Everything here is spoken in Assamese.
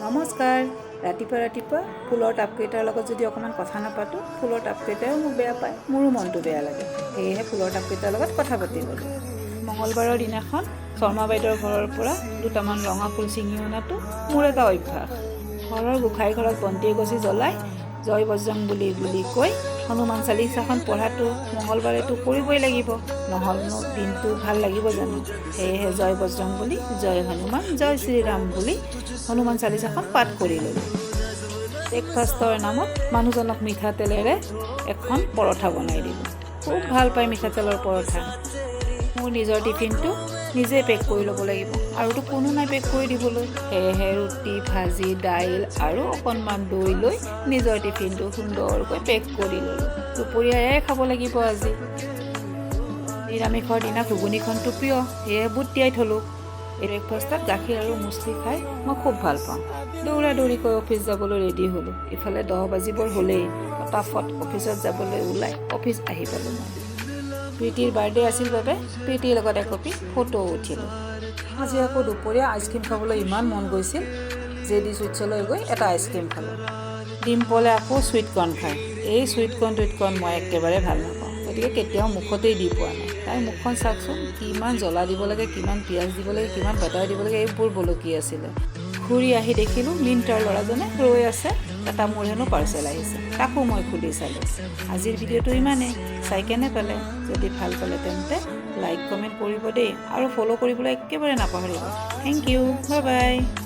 নমস্কাৰ। ৰাতিপুৱা ৰাতিপুৱা ফুলৰ টাবকেইটাৰ লগত যদি অকণমান কথা নাপাতোঁ, ফুলৰ টাবকেইটাইও মোক বেয়া পায়, মোৰো মনটো বেয়া লাগে। সেয়েহে ফুলৰ টাবকেইটাৰ লগত কথা পাতি ল'লোঁ। মঙলবাৰৰ দিনাখন শৰ্মা বাইদেউৰ ঘৰৰ পৰা দুটামান ৰঙা ফুল ছিঙি অনাটো মোৰ এটা অভ্যাস। ঘৰৰ গোঁসাই ঘৰত বন্তি এগছি জ্বলাই "জয় বজৰং বলী" বুলি কৈ হনুমান চালিচাখন পঢ়াটো মঙলবাৰেতো কৰিবই লাগিব। নহ'লেনো দিনটো ভাল লাগিব জানো? সেয়েহে "জয় বজৰং বলী, জয় হনুমান, জয় শ্ৰীৰাম" বুলি হনুমান চালিচাখন পাঠ কৰি ল'লোঁ। ব্ৰেকফাষ্টৰ নামত মানুহজনক মিঠাতেলেৰে এখন পৰঠা বনাই দিলোঁ। খুব ভাল পায় মিঠাতেলৰ পৰঠা। মোৰ নিজৰ টিফিনটো নিজে পেক কৰি ল'ব লাগিব, আৰুতো কোনো নাই পেক কৰি দিবলৈ। সেয়েহে ৰুটি, ভাজি, দাইল আৰু অকণমান দৈ লৈ নিজৰ টিফিনটো সুন্দৰকৈ পেক কৰি ল'লোঁ। দুপৰীয়া এয়াই খাব লাগিব আজি। নিৰামিষৰ দিনা ঘুগুনিখনটো প্ৰিয়, সেয়ে বুট তিয়াই থ'লোঁ। এই ব্ৰেকফাষ্টত গাখীৰ আৰু মুছলি খাই মই খুব ভাল পাওঁ। দৌৰা দৌৰিকৈ অফিচ যাবলৈ ৰেডি হ'লোঁ। ইফালে 10 বাজিবৰ হ'লেই। ফটাফট অফিচত যাবলৈ ওলাই অফিচ আহি পালোঁ মই। প্ৰীতিৰ বাৰ্থডে আছিল বাবে প্ৰীতিৰ লগত একপি ফটো উঠিলোঁ। আজি আকৌ দুপৰীয়া আইচক্ৰীম খাবলৈ ইমান মন গৈছিল, জে ডি চুইটছলৈ গৈ এটা আইচক্ৰীম খালোঁ। ডিম্পলে আকৌ চুইট কৰ্ণ খায়। এই চুইট কৰ্ণ টুইট কৰ্ণ মই একেবাৰে ভাল নাপাওঁ, গতিকে কেতিয়াও মুখতেই দি পোৱা নাই। তাইৰ মুখখন চাওকচোন, কিমান জ্বলা দিব লাগে, কিমান পিঁয়াজ দিব লাগে, কিমান বাটাৰ দিব লাগে, এইবোৰ বলকি আছিলে। ঘূৰি আহি দেখিলোঁ মিণ্টৰ ল'ৰাজনে ৰৈ আছে। এটা মোৰ হেনো পাৰ্চেল আহিছে, তাকো মই খুলি চালোঁ। আজিৰ ভিডিঅ'টো ইমানেই। চাই কেনে পালে? যদি ভাল পালে তেন্তে লাইক, কমেণ্ট কৰিব দেই আৰু ফ'ল' কৰিবলৈ একেবাৰে নাপাহৰিব। Thank you, bye bye.